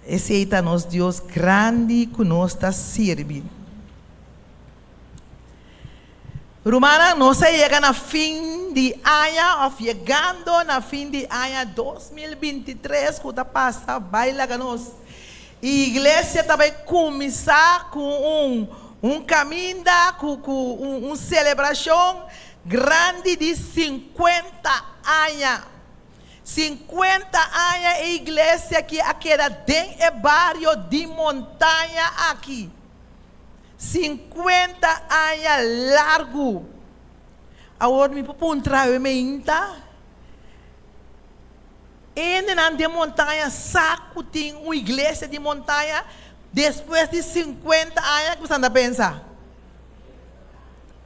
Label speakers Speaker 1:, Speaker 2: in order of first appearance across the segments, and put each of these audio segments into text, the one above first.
Speaker 1: Esei ta nos Dios grandi ku nos ta sirbi. Rumannan, nos a yega na fin di aña òf yegando na fin di aña 2023 ku ta pasa bai laga nos. I iglesia ta bai kuminsá ku un un kaminda ku ku un un selebrashon grandi di 50 aña. 50 aña e iglesia aki a keda den e bario di Montaña aki. 50 aña largu. Awor mi por puntra awe meinta, Hendenan den Montaña sa ku tin un iglesia di Montaña despues di 50 aña? Ku boso ta pensa?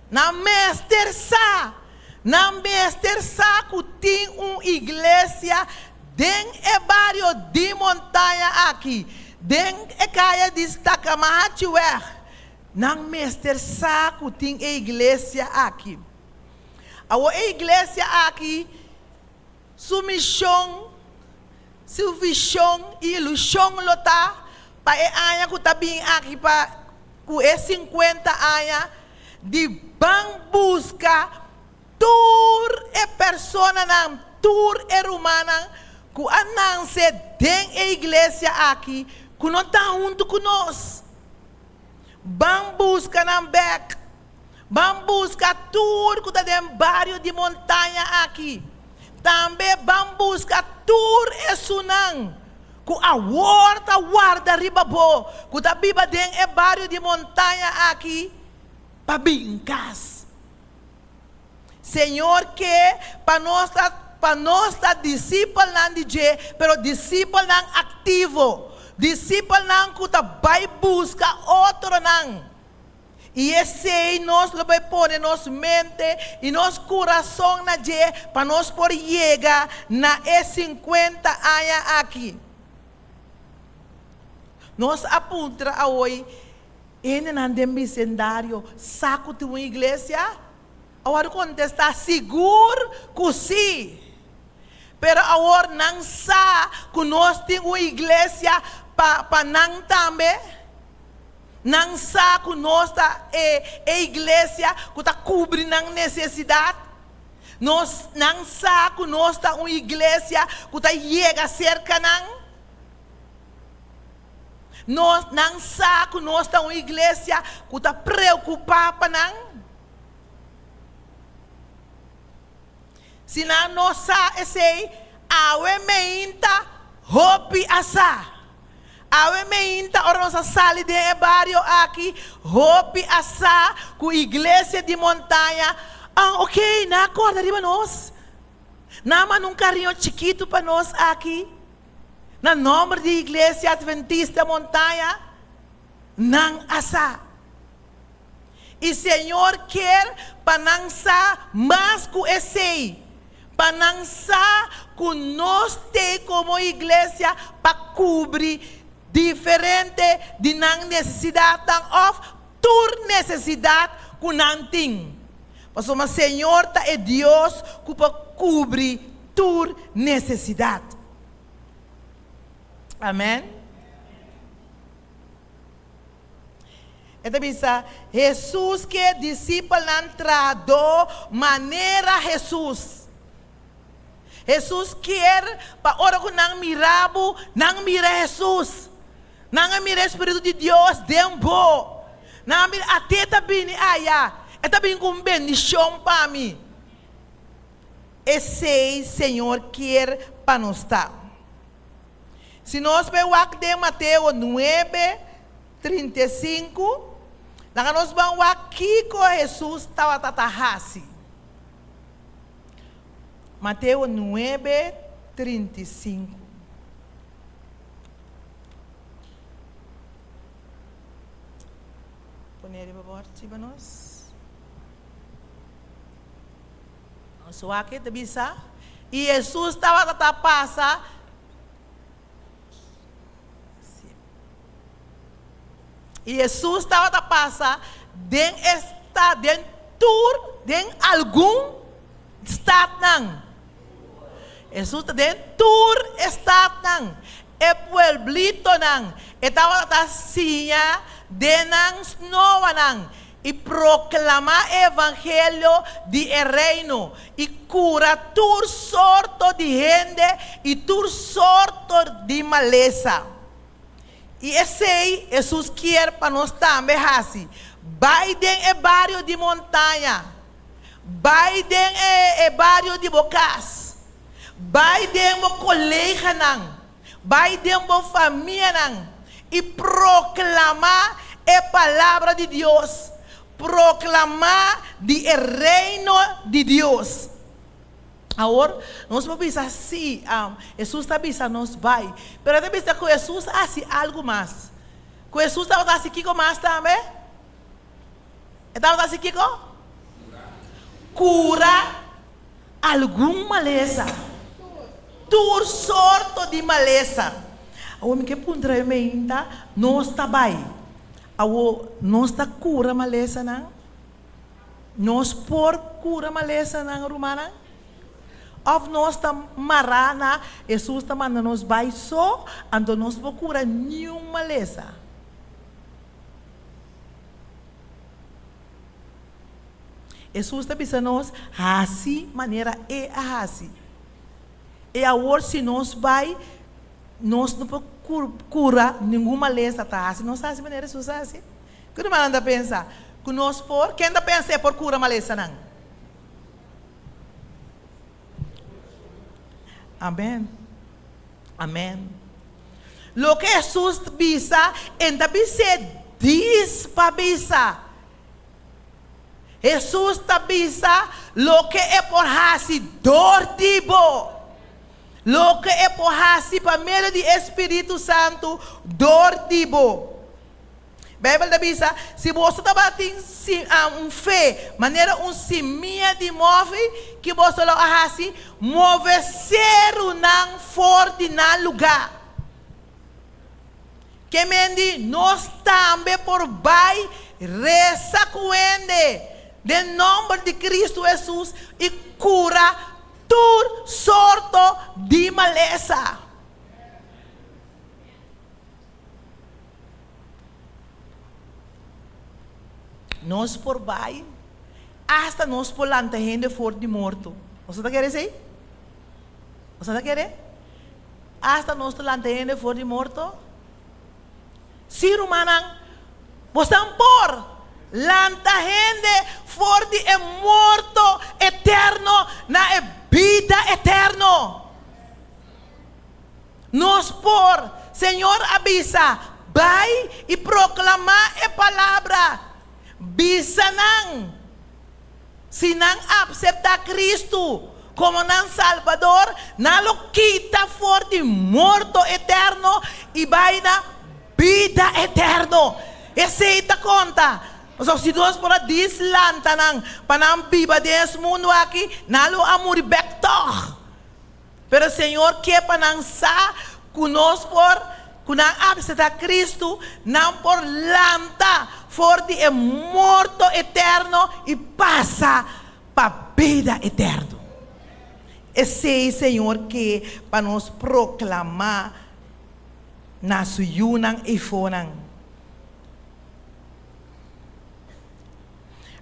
Speaker 1: Nan mester sa! Nan mester sa ku tin un iglesia den e bario di Montaña aki, den e kaya di Stakamahachiweg. Nan mester sa ku tin e iglesia aki. Awor e iglesia aki su mishon, su vishon i ilushon lo ta pa e aña ku ta bin aki pa ku e 50 aña di ban buska tur e personanan, tur e rumannan ku a nanse den e iglesia aki ku no ta huntu ku nos. Ban buska nan bek. Ban buska tur ku ta den bario di Montaña aki. Tambe ban buska tur esunnan ku awor ta warda riba bo, ku ta biba den e bario di Montaña aki, pa bin kas. Señor ke pa nos ta pa nos ta disipelnan di dje, pero disipelnan aktivo, disipelnan ku ta bai buska otronan. I esei nos lo bai pone nos mente i nos kurason na dje pa nos por yega na e 50 aña aki. Nos a puntra awoi hendenan den bisendario sa ku tin un iglesia? Awor kontestá, Sigur ku sí! Pero awor nan sa ku nos tin un iglesia pa pa nan tambe? Nan sa ku nos ta e e iglesia ku ta kubri nan nesesidat? Nos nan sa ku nos ta un iglesia ku ta yega serka nan? Nos nan sa ku nos ta un iglesia ku ta preokupá pa nan? Si nan no sa esei, awe meinta hopi a sa. Awe meinta ora nos a sali den e bario aki, hopi a sa ku Iglesia di Montaña, ah, ok, nan a kòrda riba nos. Nan a manda un kariño chikitu pa nos aki, na nòmber di Iglesia Adventista Montaña. Nan a sa. I Señor kier pa nan sa mas ku esei, pa nan sa ku nos t'ei komo iglesia pa kubri diferente di nan nesesidatnan òf tur nesesidat ku nan tin. Pasobra Señor ta e Dios ku por kubri tur nesesidat. Amèn. E ta bisa, Hesus ke disipelnan trahadó manera Hesus. Hesus kier pa ora ku nan mira bo, nan mira Hesus. Nan a mira e spiritu di Dios den bo. Nan a mira, At'é ta bini aya, e ta bini ku un bendishon pa mi. Esei Señor kier pa nos ta. Si nos bai wak den Mateo 9, 35, laga nos ban wak kiko Hesus tabata ta hasi. Mateo 9, 35. Pone riba bòrchi pa nos. Nos wak e ta bisa, I Hesus tabata ta pasa. I Hesus tabata pasa den e stat, den tur, den algun statnan. Hesus ta den tur e statnan. e pueblitonan, e tabata siña den nan snoanan i proklamá e evangelio di e Reino i kura tur sorto di hende i tur sorto di malesa. I esei Hesus kier pa nos tambe hasi, bai den e bario di montaña, bai den e bario di bo kas, bai den bo koleganan, bai den bo famianan i proklamá e palabra di Dios, proklamá di e Reino di Dios. Awor, nos por bisa, Sí, Hesus ta bisa nos bai. Pero e ta bisa ku Hesus a hasi algu mas. Ku Hesus tabata hasi kiko mas tambe? E tabata hasi kiko? Kura algun malesa. Tur sorto di malesa. Awor mi ke puntra e meinta, nos ta bai. Awor, nos ta kura malesanan? Nos por kura malesanan, rumannan? Òf nos ta mará na Hesus ta manda nos bai so, anto nos por kura niun malesa? Hesus ta bisa nos hasi manera E a hasi. I awor si nos bai, nos no por kura ningun malesa. Ta hasi nos hasi manera Hesus a hasi? Ki rumannan ta pensa ku nos por? Ken ta pensa e por kura malesanan? Amen. Amen. Loke Hesus bisa, e ta bis'é dis pa bisa. Hesus ta bisa loke e por hasi dor di bo. Loke e por hasi pa medio di e Spiritu Santu dor di bo. Bijbel ta bisa, Si boso tabatin un fe manera un simia di mòfi, ki boso lo a hasi? Move serunan for di nan lugá. Ke men di, nos tambe por bai resa ku hende den nòmber di Kristu Hesus i kura tur sorto di malesa. Nos por bai, asta nos por lanta hende for di morto. Boso ta kere esei? Boso ta kere? Asta nos ta lanta hende for di morto? Sí, rumannan, bosan por lanta hende for di e morto eterno na e bida eterno. Nos por, Señor a bisa, bai i proklamá e palabra. Bisa nan, si nan apseptá Kristu komo nan Salbador, nan lo kita for di morto eterno i bai na bida eterno. Esei ta konta. Pasobra si nos por a dislanta nan pa nan biba den es mundu aki, nan lo a muri bèk tòg. Pero Señor ke pa nan sa ku nos por, ku nan apseptá Kristu, nan por lanta for di e morto eterno i pasa pa bida eterno. Esei Señor ke pa nos proklamá na Su yunan eifonan.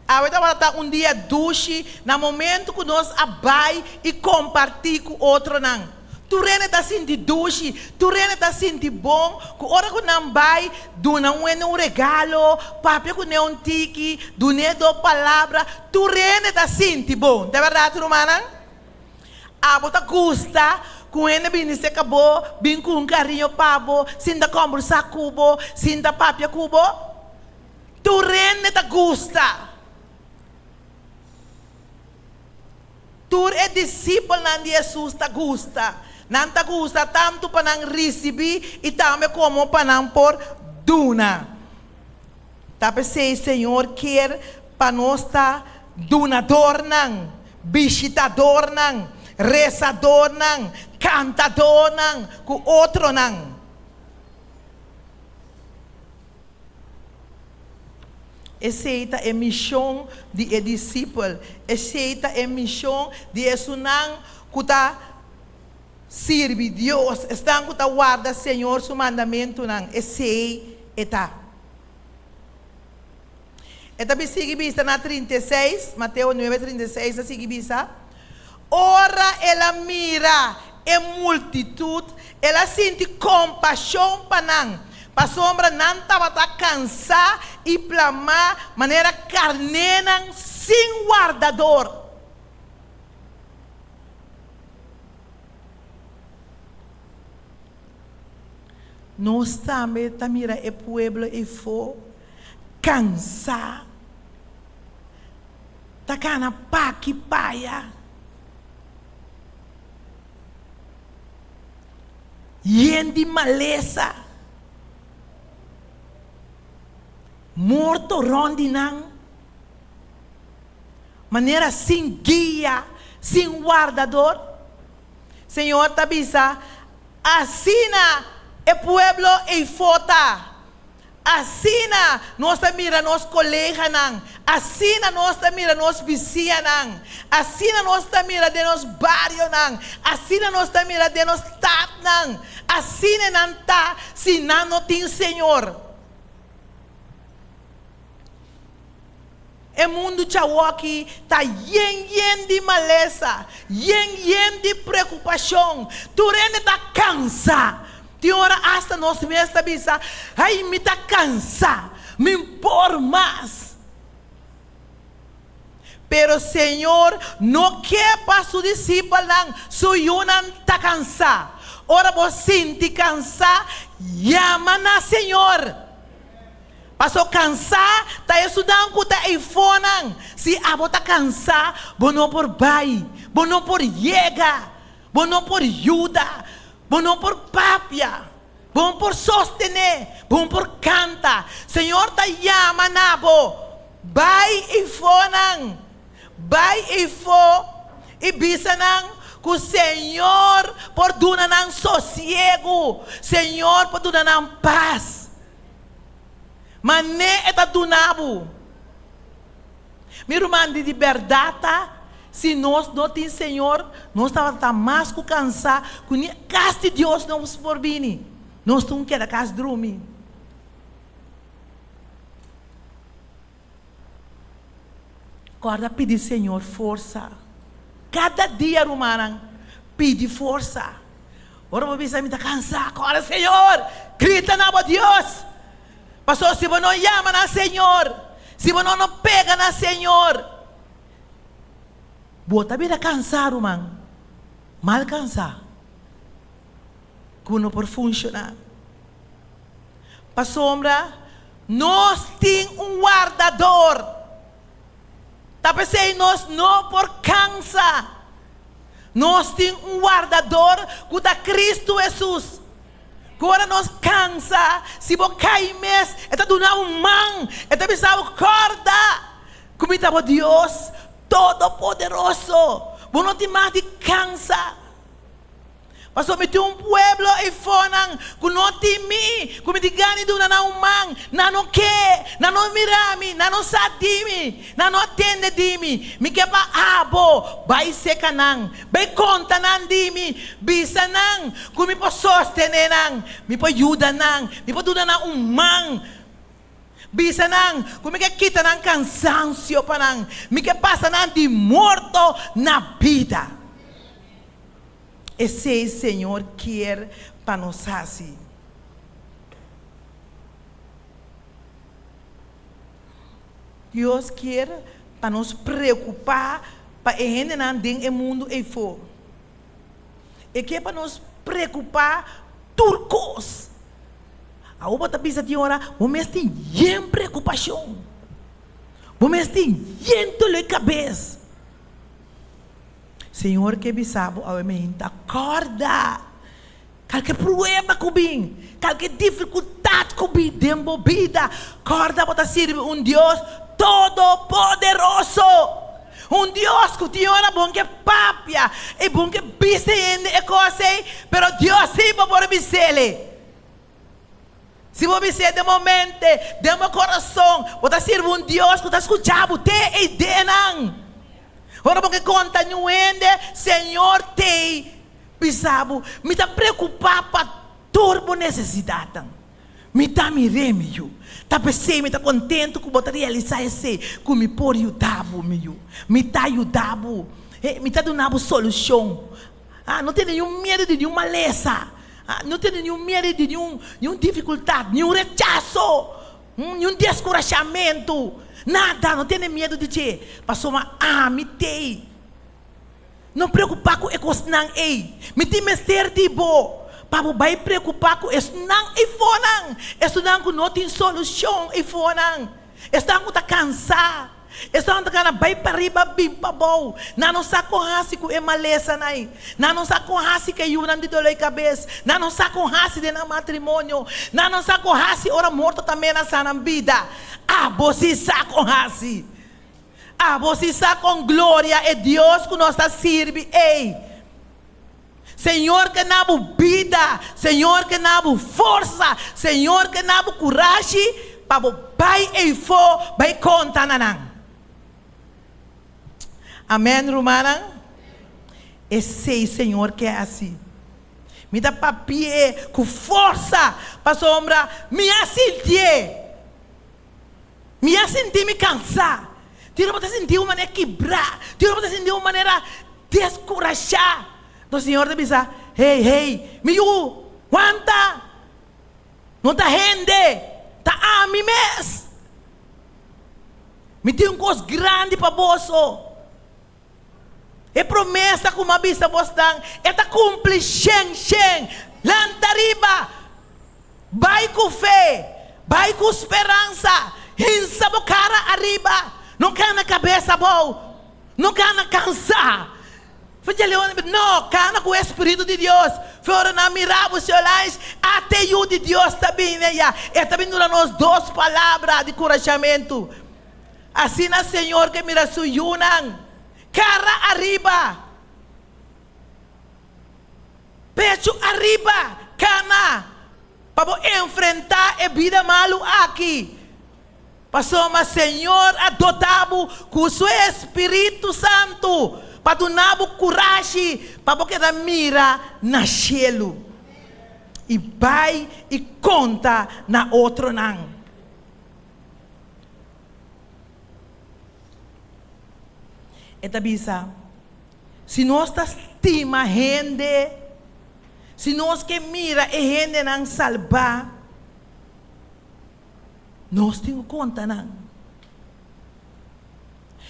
Speaker 1: Awe tabata ta un dia dushi na momento ku nos a bai i kompartí ku otronan. Tur hende ta sinti dushi, tur hende ta sinti bon ku ora ku nan bai duna un hende un regalo, papia kuné un tiki, dun'é do palabra, tur hende ta sinti bon. Ta bèrdat rumannan? Abo ta gusta ku un hende bini serka bo, bin ku un kariño pa bo, sinta kòmbersá ku bo, sinta papia ku bo? Tur hende ta gusta. Tur e disipelnan di Hesus ta gusta. Nan ta gusta tantu pa nan risibí i tambe komo pa nan por duna. Ta p'esei Señor kier pa nos ta dunadornan, bishitadornan, resadornan, kantadornan ku otronan. Esei ta e mishon di e disipel. Esei ta e mishon di esunnan ku ta sirbi Dios, esnan ku ta warda Señor su mandamentunan, esei e ta. E ta sigui bisa na 36, Mateo 9, 36 ta sigui bisa, Ora el a mira e multitut, el a sinti kompashon pa nan, pasobra nan tabata kansá i plamá manera karnénan sin wardador. Nos tambe ta mira e pueblo eifó kansá, ta kana paki paya, yen di malesa, morto rònt di nan, manera sin guia, sin wardador. Señor ta bisa, Asina e pueblo eifó ta. Asina nos ta mira nos koleganan. Asina nos ta mira nos bisiñanan. Asina nos ta mira den nos barionan. Asina nos ta mira den nos statnan. Asina nan ta si nan no tin Señor. E mundu djawoki ta yen yen di malesa, yen yen di preokupashon. Tur hende ta kansa. Tin ora asta nos mes ta bisa, Ai, mi ta kansa, mi por mas. Pero Señor no ke pa su disipelnan, su yunan, ta kansa. Ora bo sinti kansa, yama na Señor. Paso kansá ta esunnan ku ta eifonan. Si abo ta kansá, bo no por bai, bo no por yega, bo no por yuda, bo no por papia, bo no por sostené, bo no por kanta. Señor ta yama na bo, Bai eifonan, bai eifó i bisa nan ku Señor por duna nan sosiegu, Señor por duna nan pas. Ma ne e ta duna bo. Mi ruman di di bèrdat ta, si nos no tin Señor, nos tabata ta mas ku kansá ku ni kas di Dios nos por bini. Nos tin keda kas drumi. Kòrda pidi Señor forsa. Kada dia rumannan, pidi forsa. Ora bo bisa mi ta kansá, kòrda Señor, grita na bo Dios. Pasobra si bo no yama na Señor, si bo no no pega na Señor, bo ta bira kansá ruman, mal kansá, ku bo no por funshoná. Pasobra nos tin un wardador. Ta p'esei nos no por kansa. Nos tin un wardador ku ta Kristu Hesus. Ku ora nos kansa, si bo kai mes, e ta duna un man, e ta bisa bo, Kòrda ku mi ta bo Dios Todopoderoso. Bo no tin mag di kansa. Pasobra mi tin un pueblo eifonan ku no tin mi, ku mi tin gana di duna nan un man. Nan no ke, nan no mira mi, nan no sa di mi, nan no a tende di mi. Mi ke pa abo bai seka nan, bai konta nan di mi, bisa nan ku mi por sostené nan, mi por yuda nan, mi por duna nan un man. Bisa nan ku mi ke kita nan kansansio pa nan, mi ke pasa nan di morto na bida. Esei Señor kier pa nos hasi. Dios kier pa nos preokupá pa e hendenan den e mundu eifó. E kier pa nos preokupá tur kos. Awor bo ta bisa tin ora bo mes tin yen preokupashon. Bo mes tin yen doló e kabes. Señor ke bisa bo awe meinta, kòrda kalke prueba ku bin, kalke difikultat ku bin den bo bida, kòrda bo ta sirbi un Dios Todopoderoso, un Dios ku tin ora bon ke papia i bon ke bisa hende e kos ei, pero Dios sí bo por bis'el. Si bo bis'é den bo mente, den bo kurason, bo ta sirbi un Dios ku ta skucha bo te e ideanan. Ora bo ke konta niun hende, Señor t'ei. Bisa bo, Mi ta preokupá pa tur bo nesesidatnan. Mi ta mir'é, mi yu. Ta p'esei mi ta kontentu ku bo ta realisá esei, ku mi por yuda bo, mi yu. Mi ta yuda bo. Mi ta duna bo solushon. No tene niun miedu di niun malesa. No tene niun miedu di niun difikultat, niun rechaso, niun deskurashamentu. Nada, no tene miedu di dje, pasobra ami t'ei. No preokupá ku e kosnan ei. Mi tin mester di bo pa bo bai preokupá ku esnan eifonan, esunnan ku no tin solushon eifonan, esnan ku ta kansá, esnan ku ta gana bai pariba bin pabou. Nan no sa kon hasi ku e malesanan ei. Nan no sa kon hasi ku e yunan di doló di kabes. Nan no sa kon hasi den nan matrimonio. Nan no sa kon hasi ora morto ta menasá nan bida. Abo si sa kon hasi. Abo si sa kon gloria e Dios ku nos ta sirbi ei. Señor ke na bo bida, Señor ke na bo forsa, Señor ke na bo kurashi pa bo bai eifó bai konta na nan. Amen rumannan. Esei Señor ke hasi. Mi ta papi'e ku forsa pasobra mi a sintié. Mi a sinti mi kansá. Tin ora bo ta sinti un manera kibrá. Tin ora bo ta sinti un manera deskurashá. Enton Señor ta bisa, Hey, hey, mi yu, wanta! No ta hende, ta ami mes. Mi tin un kos grandi pa boso. E promesa ku mi a bisa bosnan, e ta kumpli shen shen. Lanta riba! Bai ku fe! Bai ku speransa! Hinsa bo kara ariba! No kana kabes abou! No kana kansá! No, kana ku e Spiritu di Dios! Fe ora nan mira bo, Siolais, ata e Yu di Dios ta bini ayá. E ta bin duna nos dos palabra di kurashamentu. Asina Señor ke mira su yunan kara ariba, pechu ariba, kana pa bo enfrentá e bida malu aki, pasobra Señor a dotá bo ku su Espíritu Santu pa duna bo kurashi pa bo keda mira na shelu i bai i konta na otronan. E ta bisa, Si nos ta stima hende, si nos ke mira e hendenan salbá, nos tin ku konta nan.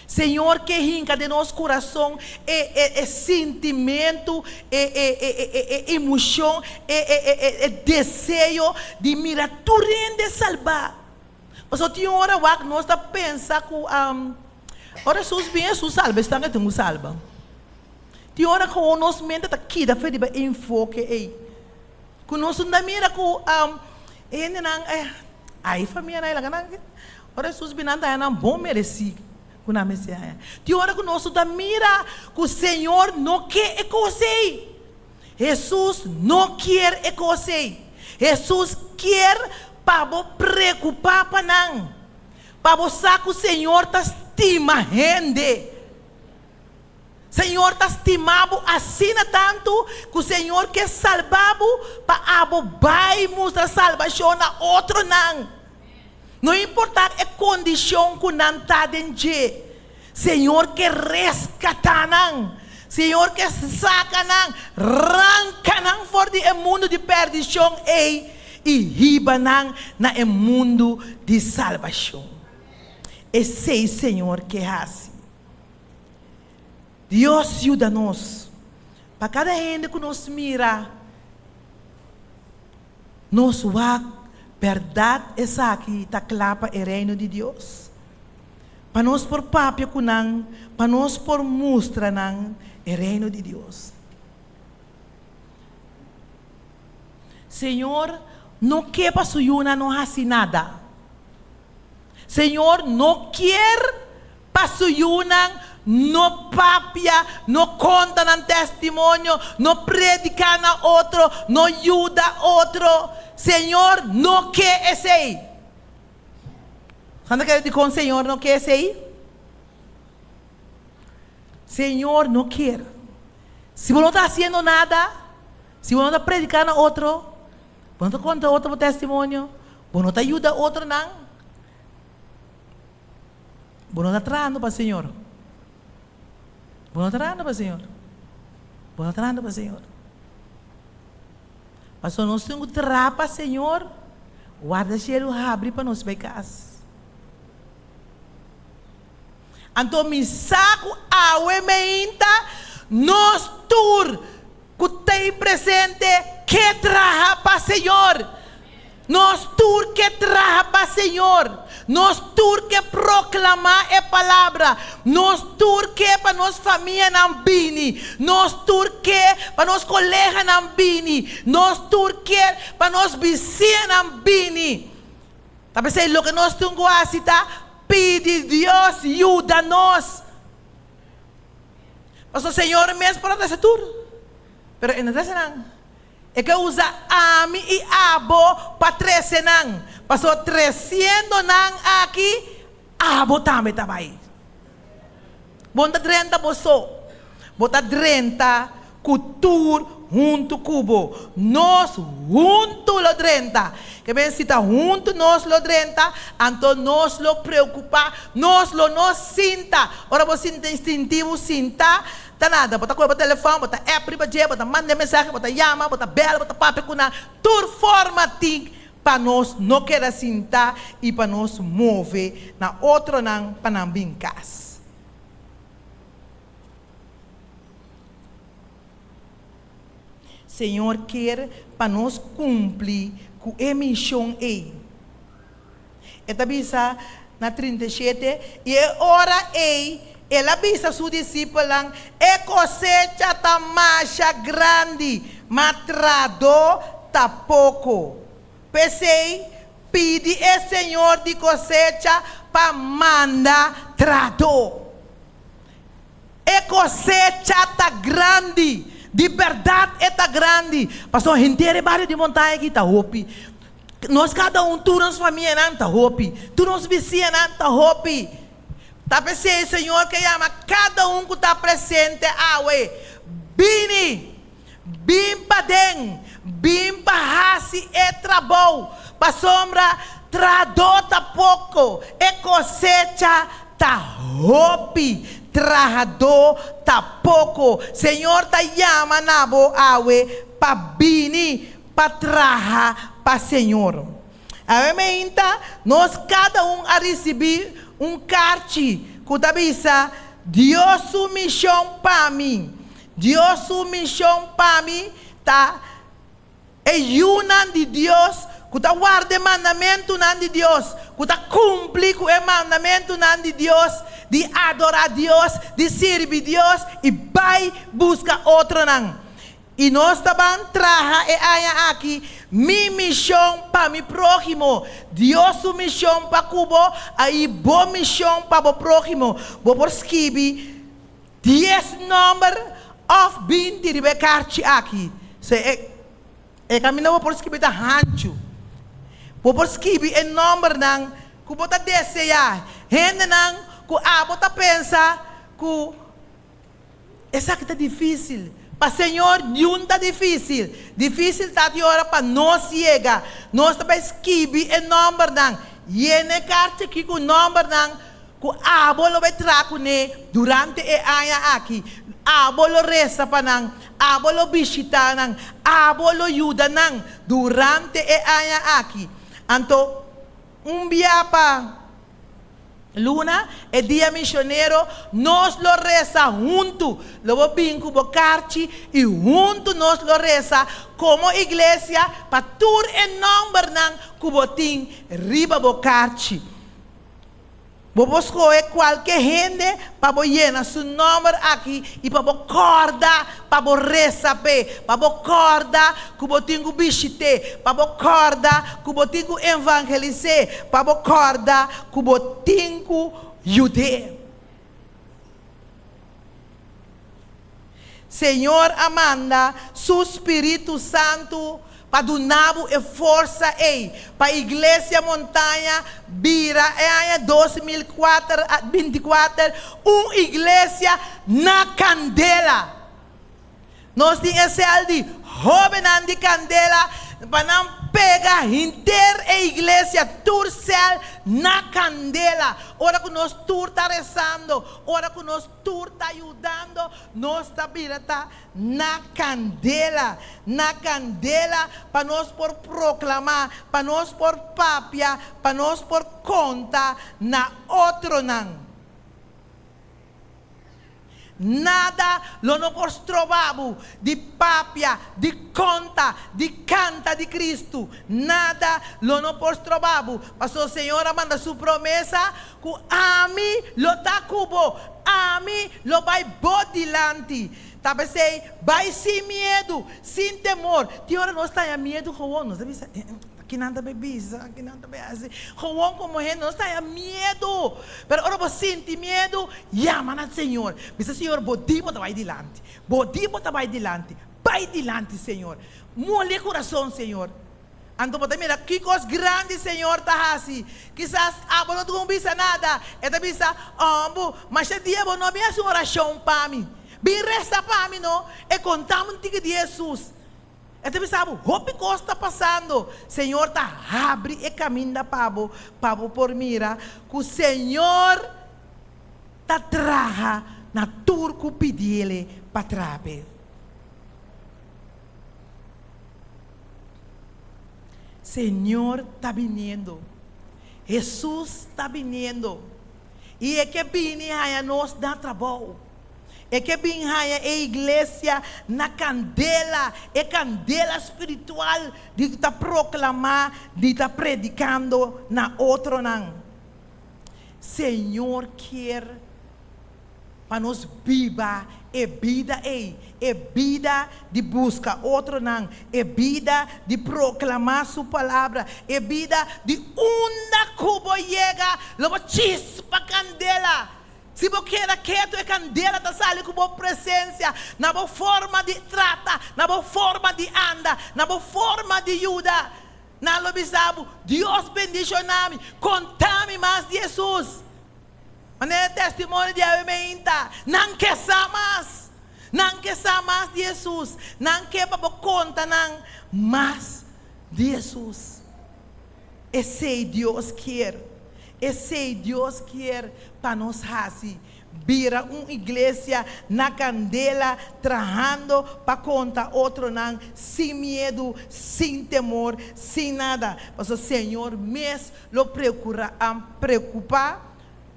Speaker 1: Señor ke hinka den nos kurason e e e sintimentu, e e e e e emoshon, e e e e e deseo di mira tur hende salbá. Pasobra tin ora wak nos ta pensa ku ora Hesus bin Hesus salba esnan ke tin ku salba. Tin ora ku nos mente ta kida for riba e enfoke ei. Ku nos no ta mira ku e hendenan ai famianan ei laga nan ora Hesus bin nan ta haña nan bon meresí ku nan mester haña. Tin ora ku nos no ta mira ku Señor no ke e kos ei. Hesus no kier e kos ei. Hesus kier pa bo preokupá pa nan, pa bo sa ku Señor ta stima hende. Señor ta stima bo asina tantu ku Señor ke salba bo pa abo bai mustra salbashon na otronan. No importá e kondishon ku nan ta den dje, Señor ke reskatá nan. Señor ke saka nan, ranka nan for di e mundu di pèrdishon ei i hiba nan na e mundu di salbashon. Esei Señor ke hasi. Dios yuda nos pa kada hende ku nos mira, nos wak bèrdat esaki ta kla pa e Reino di Dios. Pa nos por papia ku nan, pa nos por mustra nan e Reino di Dios. Señor no ke pa su yunan no hasi nada. Señor no kier pa su yunan no papia, no konta nan testimonio, no prediká na otro, no yuda otro. Señor no ke esei. Anda kere dikon Señor no ke esei? Señor no kier. Si bo no ta hasiendo nada, si bo no ta prediká na otro, bo no ta konta otro bo testimonio, bo no ta yuda otronan, bo no ta trahando pa Señor. Bo no ta trahando pa Señor. Bo no ta trahando pa Señor. Pasobra nos tin ku traha pa Señor, warda shelu habri pa nos bai kas. Anto mi sa ku awe meinta nos tur ku t'ei presente ke traha pa Señor. Nos tur ke traha pa Señor. Nos tur ke proklamá e palabra. Nos tur ke pa nos famianan bini. Nos tur ke pa nos koleganan bini. Nos tur ke pa nos bisiñanan bini. Ta p'esei loke nos tin ku hasi ta pidi Dios yuda nos. Pasobra Señor mes por a trese tur, pero e no trese nan. E ke usa ami i abo pa trese nan, pasobra tresiendo nan aki, abo tambe ta bai. Bo no ta drenta bo so, bo ta drenta ku tur huntu ku bo. Nos huntu lo drenta. Ke ben si ta huntu nos lo drenta, anto nos lo preokupá, nos lo no sinta. Ora bo sinta sinti bo sinta, ta nada. Bo ta kohe bo telefòn, bo ta app riba dje, bo ta manda e mensahe, bo ta yama, bo ta bèl, bo ta papia ku nan. Tur forma tin pa nos no keda sinta i pa nos move na otronan pa nan bin kas. Señor kier pa nos cumpli cu e mision ey. E ta bisa na 37, I e ora ey El a bisa su disipelnan, E cosecha ta masha grandi, ma trahadó ta poco. P'esey, pidi e Señor di cosecha pa manda trahadó. E kosecha ta grandi, di bèrdat e ta grandi. Pasobra henter e bario di montaña aki ta hopi. Nos kada un, tur nos famianan ta hopi, tur nos bisiñanan ta hopi. Ta p'esei Señor ke yama kada un ku ta presente awe, Bini! Bin paden, bin pa hasi e trabou, pasobra trahadó ta poko, e kosecha ta hopi, trahadó ta poko. Señor ta yama na bo awe pa bini pa traha pa Señor. Awe meinta nos kada un a risibí un karchi ku ta bisa, Dios su mishon pa mi. Dios su mishon pa mi ta e yunan di Dios ku ta warda e mandamentunan di Dios, ku ta kumpli ku e mandamentunan di Dios di adorá Dios, di sirbi Dios i bai buska otronan. I nos ta ban traha e aña aki mi mishon pa mi próhimo, Dios su mishon pa ku bo a i bo mishon pa bo próhimo. Bo por skibi Dies nòmber òf 20 riba e karchi aki. So e e kaminda bo por skibi ta hanchu. Bo por skibi e nòmbernan ku bo ta deseá, hendenan ku abo ta pensa ku esaki ta difísil. Pa Señor niun ta difísil. Difísil ta di ora pa nos yega. Nos ta bai skibi e nòmbernan. Yena e karchi aki ku nòmbernan Ku abo lo bai traha kuné durante e aña aki. Abo lo resa pa nan, abo lo bishitá nan, abo lo yuda nan durante e aña aki. Anto, un bia pa luna, e dia misionero, nos lo resa huntu. Lo bo bin ku bo karchi i huntu nos lo resa komo iglesia pa tur e nòmbernan ku bo tin riba bo karchi. Bo por skohe kualke hende pa bo yena su nòmber aki i pa bo kòrda pa bo resa p'e, pa bo kòrda ku bo tin ku bishit'é, pa bo kòrda ku bo tin ku evangelis'é, pa bo kòrda ku bo tin ku yud'é. Señor a manda Su Spiritu Santu pa duna bo e forsa ei pa Iglesia Montaña bira e aña 2024 un iglesia na kandela. Nos tin e sèl di hóbennan di kandela pa nan pega henter e iglesia, tur sèl na kandela. Ora ku nos tur ta resando, ora ku nos tur ta yudando, nos ta bira ta na kandela, na kandela pa nos por proklamá, pa nos por papia, pa nos por konta na otronan. Nada lo no por stroba bo di papia, di konta, di kanta di Kristu. Nada lo no por stroba bo, pasobra Señor a manda su promesa ku ami lo ta ku bo, ami lo bai bo dilanti. Ta p'esei, bai sin miedu, sin temor. Tin ora nos ta haña miedu gewoon, nos ta bisa, Kinan ta bay bisa, kinan ta bay haci. Gewoon como hende nos ta haya miedu. Pero ora bo sinti miedu, yama na Señor. Bisa, Señor, bo di bo ta bay dilanti. Bo di bo ta bay dilanti. Bay dilanti, Señor. Moli e curason, Señor. Anto bo ta mira ki cos grandi Señor ta haci. Kisas abo no ta con bisa nada. E ta bisa, Ombu, masha dia bo no bin haci un oracion pa mi. Bin reza pa mi no. E contami un tiki di Jesus. E ta bisa bo, hopi kos ta pasando. Señor ta habri e kaminda pa bo, pa bo por mira ku Señor ta traha na tur ku pidiele pa traha p'e. Señor ta biniendo. Hesus ta biniendo. I e ke bini haña nos na trabou. E ke bin haña e iglesia na kandela, e kandela spiritual di ta proklamá, di ta predikando na otronan. Señor kier pa nos biba e bida ei, e bida di buska otronan, e bida di proklamá Su palabra, e bida di unda ku bo yega lo bo chispa kandela. Si bo keda ketu, e kandela ta sali ku bo presensia, na bo forma di trata, na bo forma di anda, na bo forma di yuda. Nan lo bisa bo, Dios bendishoná mi, konta mi mas di Hesus. Manera e testimonio di awe meinta, nan ke sa mas. Nan ke sa mas di Hesus. Nan ke pa bo konta nan mas di Hesus. Esei Dios kier. Esei Dios kier pa nos hasi, bira un iglesia na kandela trahando pa konta otronan sin miedu, sin temor, sin nada. Pasobra Señor mes lo preokura, preokupá,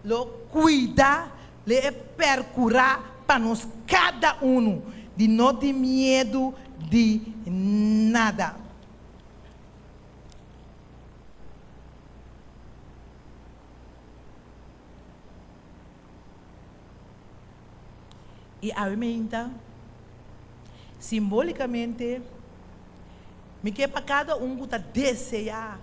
Speaker 1: lo kuida, lo e perkurá pa nos kada unu di no tin miedu di nada. I awe meinta, simbolikamente, mi ke pa kada un ku ta deseá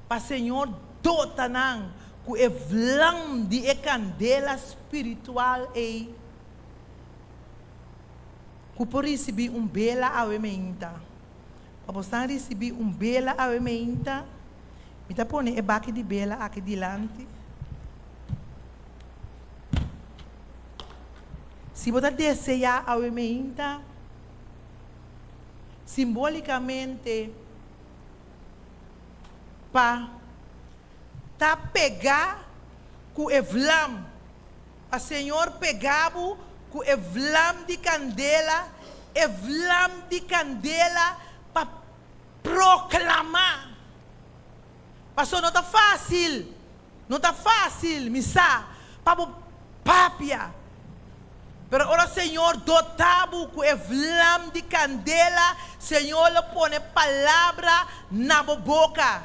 Speaker 1: pa Señor dota nan ku e vlam di e kandela spiritual ei, ku por risibí un bela awe meinta. Pa bosan risibí un bela awe meinta, mi ta pone e baki di bela aki dilanti. Si bo ta deseá awe meinta, simbolikamente pa ta pegá ku e vlam, Pa Señor pega bo ku e vlam di kandela, e vlam di kandela pa proklamá. Paso no ta fásil, no ta fásil, mi sa, pa bo papia. Pero ora Señor dotá bo ku e vlam di kandela, Señor lo pone palabra na bo boka.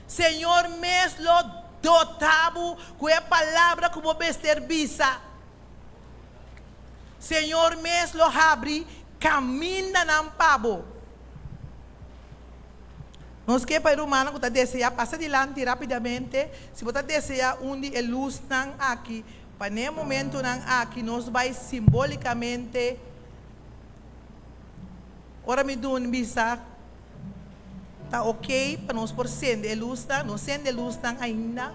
Speaker 1: Señor mes lo dotá bo ku e palabra ku bo mester bisa. Señor mes lo habri kamindanan pa bo. Nos ke pa e rumannan ku ta deseá pasa dilanti rápidamente. Si bo ta deseá un di e lusnan aki, pa n'e momentunan aki nos bai simbólikamente ora mi duna bisa. Ta ok pa nos por sende e lusnan, no sende e lusnan ainda.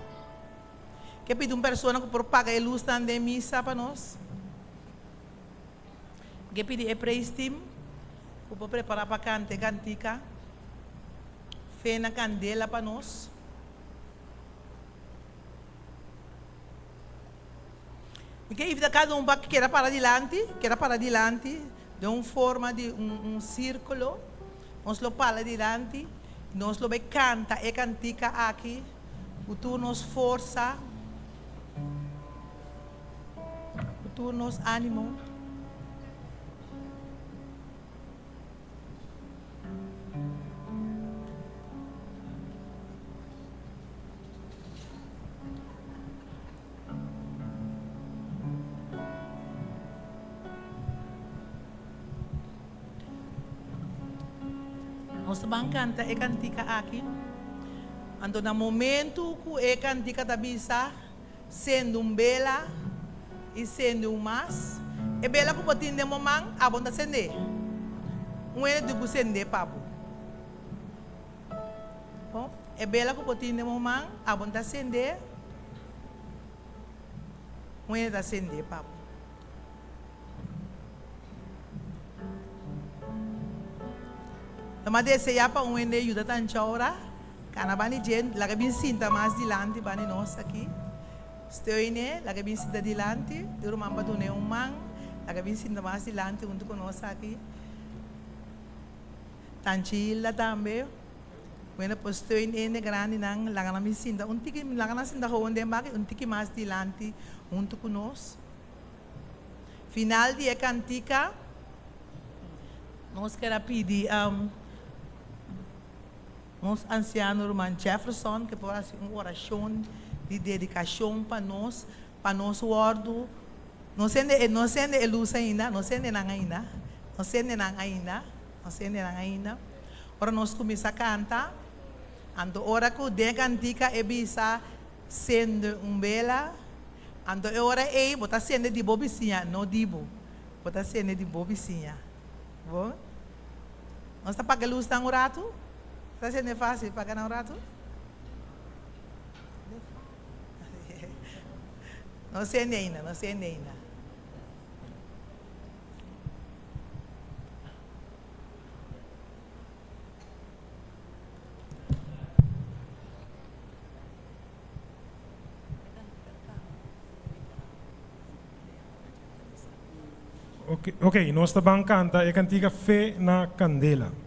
Speaker 1: Ke pidi un persona ku por paga e lusnan den misa pa nos? Ke pidi e praise team ku por prepará pa kanta e kantika Fe na Kandela pa nos. Mi ke invitá kada un pa keda para dilanti, keda para dilanti den un forma di un sírkulo. Nos lo pala dilanti i nos lo bai kanta e kantika aki ku tur nos forsa, ku tur nos ánimo. Nos ta ban kanta e kantika aki. Anto na momentu ku e kantika ta bisa, Sende un bela i sende un mas, e bela ku bo tin den bo man, abo no ta sendé. Un hende tin ku sendé pa bo. Bon, e bela ku bo tin den bo man, abo no ta sendé. Un hende ta sendé pa bo. Lo a deseá pa un hende yuda tancha ora, kana bani dje, laga bin sinta mas dilanti bani nos aki. Steun'e, laga bin sinta dilanti, di ruman pa dun'e un man, laga bin sinta mas dilanti huntu ku nos aki. Tanchi Hilda tambe. Bueno, por steun hende grandinan, laga nan bin sinta un tiki, laga nan sinta gewoon den baki un tiki mas dilanti huntu ku nos. Final di e kantika, nos ker a pidi nos ansiano ruman Jefferson ke por hasi un orashon di dedikashon pa nos, pa nos wòrdu, no sende e, no sende e lus ainda, no sende nan ainda, no sende nan ainda, no sende nan ainda. Ora nos kuminsá kanta, anto ora ku den e kantika e bisa, Sende un bela, anto e ora ei bo ta sende di bo bisiña, no di bo. Bo ta sende di bo bisiña. Bo? Nos ta paga lusnan un ratu? Ta sende fácil paga nan un ratu? No sende ainda, no sende ainda.
Speaker 2: Ok, nos ta ban canta e cantica Fe na Candela.